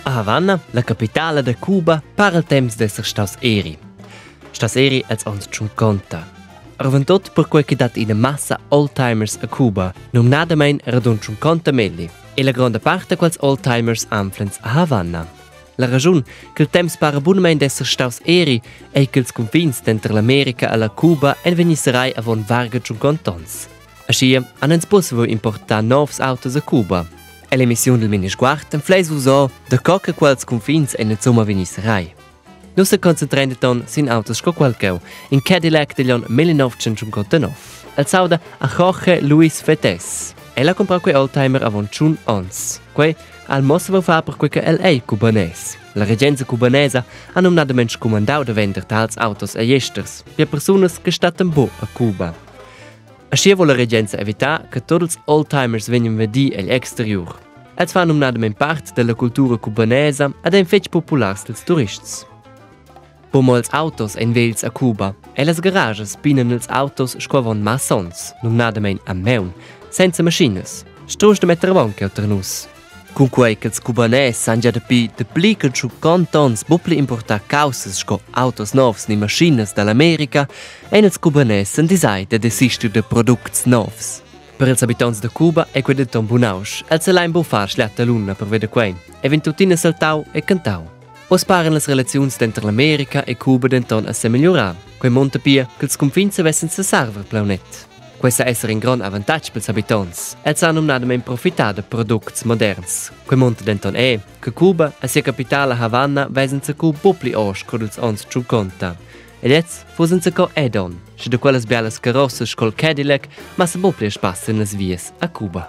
A Havanna, la capitala da Cuba, para il temps d'esser staus eri. Stas eri els onns tschunconta. Oravontut perquei che dat ina massa oldtimers a Cuba, numnadamein radund tschunconta melli. E la gronda part da quels oldtimers anflens a Havanna. La raschun ch'il temps para bunamein d'esser staus eri ei ch'ils cunfins denter l'America e la Cuba ein vegni serrai avon varga tschunconta onns. Aschia han ins buca saviu importar novs autos a Cuba. Ell'emissiun dil Minisguard anfleis vus o da co che quels cunfins ein insumma vegni serrai. Nus seconcentrein denton sin autos sco quel cheu, in Cadillac digl onn 1959. El sauda a Jorge Luis Fetes. El ha comprau quei oldtimer avon tschun onns. Quei ha el mo saviu far perquei che el ei cubanès. La regenza cubanesa ha numnadamein scumandau da vender tals autos a jasters, pia persunas che stattan buc a Cuba. Aschia vul la regenza evitar che tut ils oldtimers vegnan vedi egl exteriur. Els fan numnadamein part dalla cultura cubanesa ed ein fetg populars dils turists. Buc mo ils autos ein vegls a Cuba, ellas garages pinan ils autos sco avon massons, numnadamein a maun, senza maschinas. Strusch da metter avon cheu tar nus. Cunquei ch'ils Cubanès han gia dapi dapli che tschunconta onns buc pli importà caussas sco autos novs ni maschinas dall'America, ein ils Cubanès s'endisai da desister da products novs. Per ils habitonts da Cuba ei quei denton bunausch. Els selain buc far schliata luna pervia da quei e vegn tuttina saltau e cantau. Oz paran las relaziuns denter l'America e Cuba denton a semigliurar. Quei munta pia ch'ils cunfins savessen sesarver plaunet. Quei sa esser in grond avantatg pils habitonts. Els han numnadamein profità da products moderns. Quei munta denton è che Cuba e sia capitala Havanna vesen zacu buc pli oz sco els onns tschunconta. E gliez fuss enzaco ed onn, sche da quellas bialas carossas sco il Cadillac massa buc pli a spass en las vias a Cuba.